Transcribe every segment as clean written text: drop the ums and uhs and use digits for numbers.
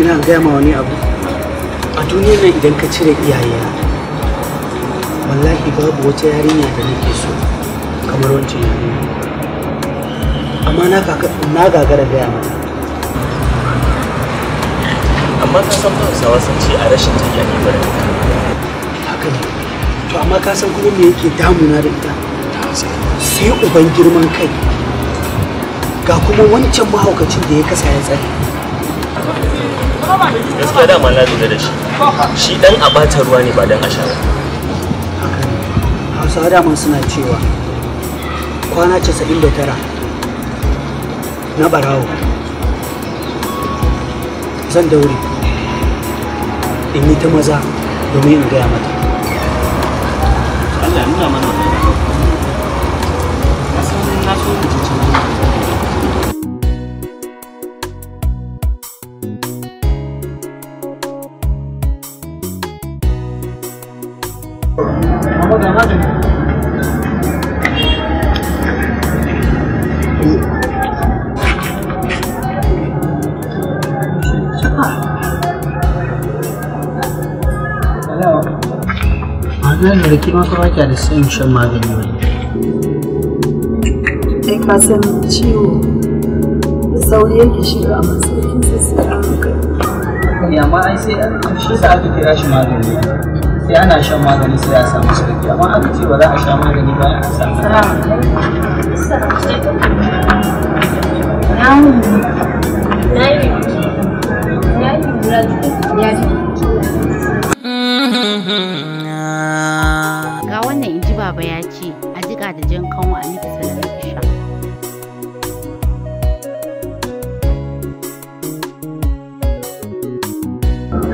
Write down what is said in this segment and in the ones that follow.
Abokina, gaya ma wani abu. A duniyar nan idan ka cire iyayena, wallahi babu wata yarinya da nake so kamar wancan yarinya. Amma na gagara gaya mata. Amma ka san Hausawa sun ce a rashin jiki ake barin. Haka ne. To amma ka san kuma me yake damuna da ita? Sai uban girman kai. Ga kuma wancan mahaukacin da ya kasa ya tsare. Gaskiya dama na lura da shi. Shi dan a bata ruwa ne ba dan a sha ba. Haka ne. Hausawa dama suna cewa kwana 99 na barawo. Zan daure in yi ta maza domin in gaya mata. Allah ya nuna mana wannan. Na san na so mu ci. Na lura ki ma fa da son shan magani wani. Ai ka san ciwo da sauri yake shiga amma saukin sa sai a hankali. Amma ai sai shi sa aka kira shi magani. Sai ana shan magani sai a samu sauki, amma aka ce ba za a sha magani bayan an samu. Ga wannan inji baba ya ce a jiƙa da jan kanwa a miki sannan ki sha.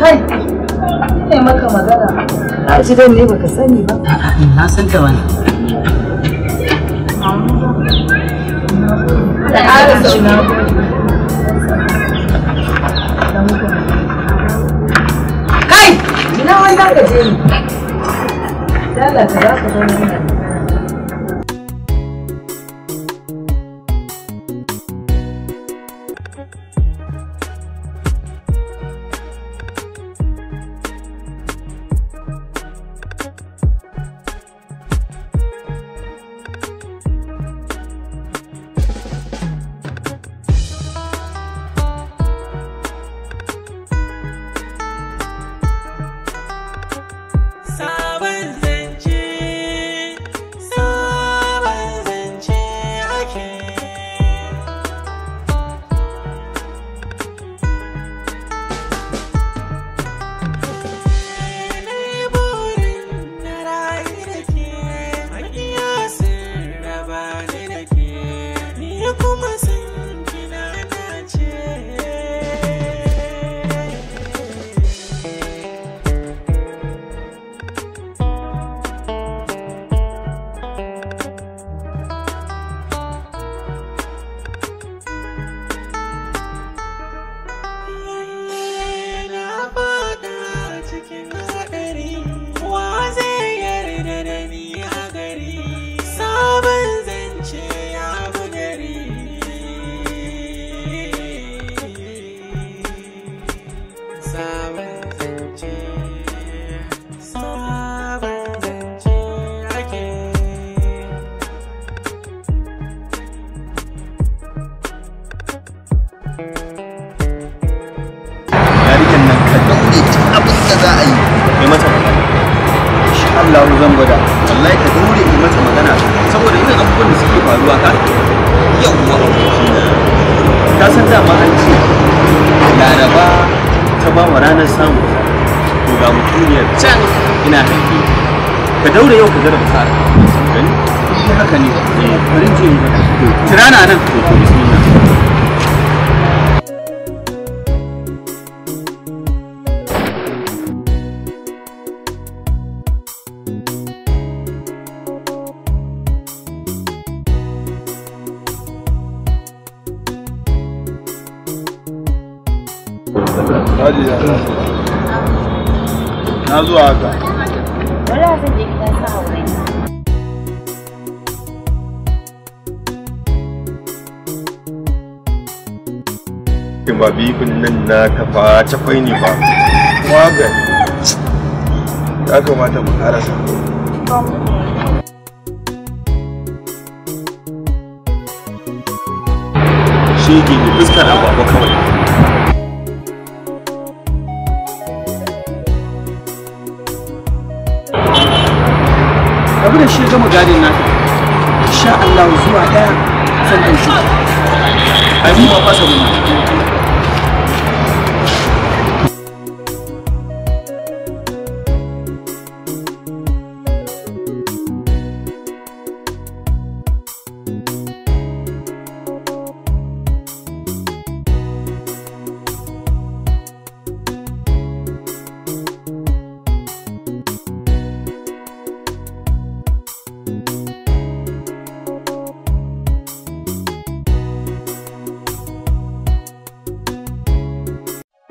Kai, ina maka magana. Ka ji dan ne baka sani ba? Na san ta wani. Da ƙara sauna. Kai, ina wani za ka je ni? Dala ka za ka zama yana. Allah zan gwada. Wallahi ka daure yi mata magana saboda irin abubuwan da suke faruwa ka yawwa abokina. Ka san dama an ce Laraba ta ba wa ranar samu, to ga mutuniyar can ina hange. Ka daure yau ka jarraba sa'a. Gani? Shi haka ne. Bari je in gwada. Tirana nan. To bismillah. Na zuwa haka. Wala zan je gidan sa aure. ba bibin nan na kafa cakwai ne ba. Waga. Ya kamata mu karasa. Shege ne fuskar agwagwa kawai. Abu da shi gama gadin naka. Insha Allah zuwa daya zan ɗauki. Ai mu ba fasa mu.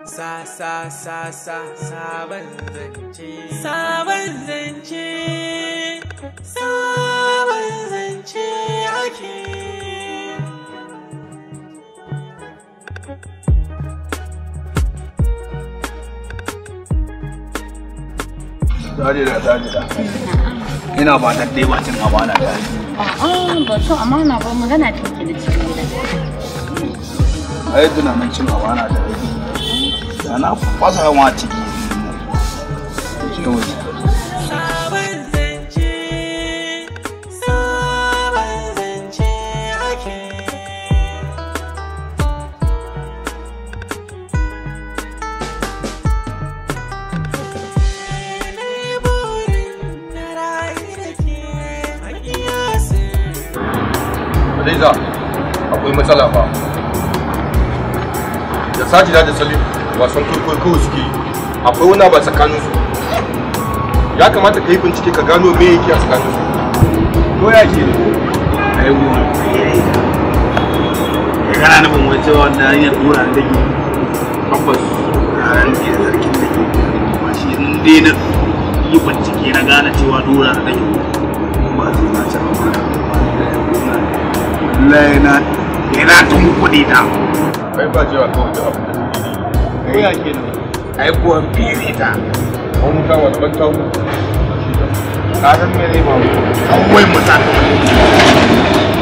Sa sa sa sa sabon zance, sabon zance, sabon zance ake. Sajida, Sajida. Ina ba ta dai ba cin amana ta. A'a, ba cin amana ba, magana ce ke da cikin gida. Ai tunanin cin amana ta. Da na fasa ma ciki. Ce waje. Sabon zance, sabon zance ake. Hadiza, akwai matsala fa. Da Sajida da Salim wasan kwaikwayo kawai suke yi. Akwai wani abu a tsakaninsu. Ya kamata ka yi bincike ka gano me yake a tsakaninsu. Ko ya ke ne? Ai goma. Kai kana nufin wai cewa wannan hanyar dora da take tabbas ranar da sarkin da ke ba shi in dai na yi bincike na gane cewa dora da take ba sai na ci amana. Wallahi na ina tun kuɗi ta. Kai ba cewa kawai da abin da suke yi. Ko ya ke ne? Ai kuwa fere ta. An wuta wa ban ta wuta. Ka san me zai faru? Kawai mu sa ta wani.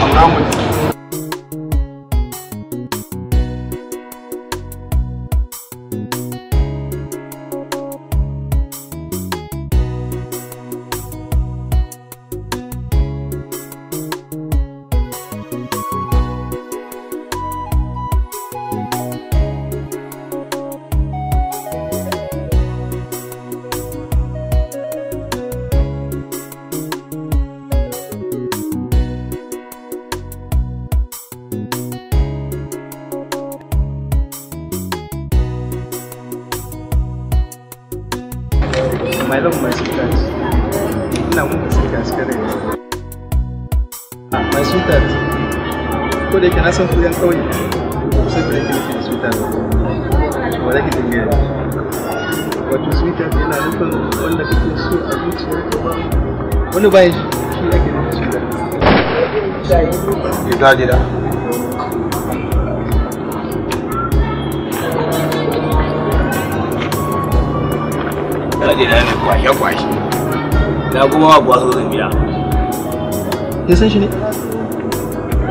Amma mu My love, my sweetheart. Ina muku sweetheart kare. My sweetheart. Ko da yake na san ku yan ƙauye. Ku san me yake nufi da sweetheart. Wa za ki dinga yi? Wato sweetheart yana nufin wanda kake so a zuciyarka ba. Wani bayan shi shi ake nufi sweetheart. Sajida. Sajida ne kwashe-kwashe. Na kuma wa gwaso zan biya. Kin san shi ne?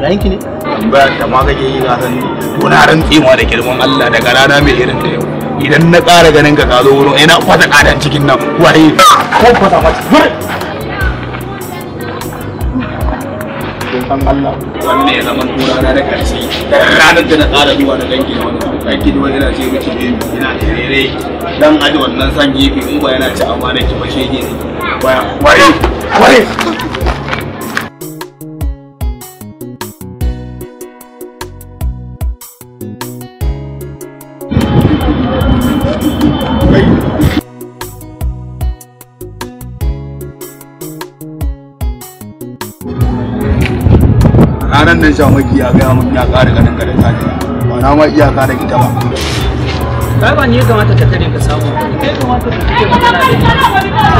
Yayin ki ne? Tambaya ta ma kake yi na san to na rantse ma da girman Allah daga rana mai irin ta yau. Idan na ƙara ganin ka ka zo wurin ina fasa ƙadan cikin nan waye ko fasa mata. Don san Allah wannan ya zama rana da ƙarshe da ranar da na ƙara zuwa na dangi na wani aiki da wani yana ce miki baby ina terere dan aji wannan san gefe in ba yana ci amana ki ba shege ne baya waye waye. Ranar nan shamaki ya gaya mun ya ƙara ganin garin Sajida ba na ma iya ƙara ita ba. Kai ba ni ya kamata ka tare ka samu. Kai kamata ka kike magana da ni.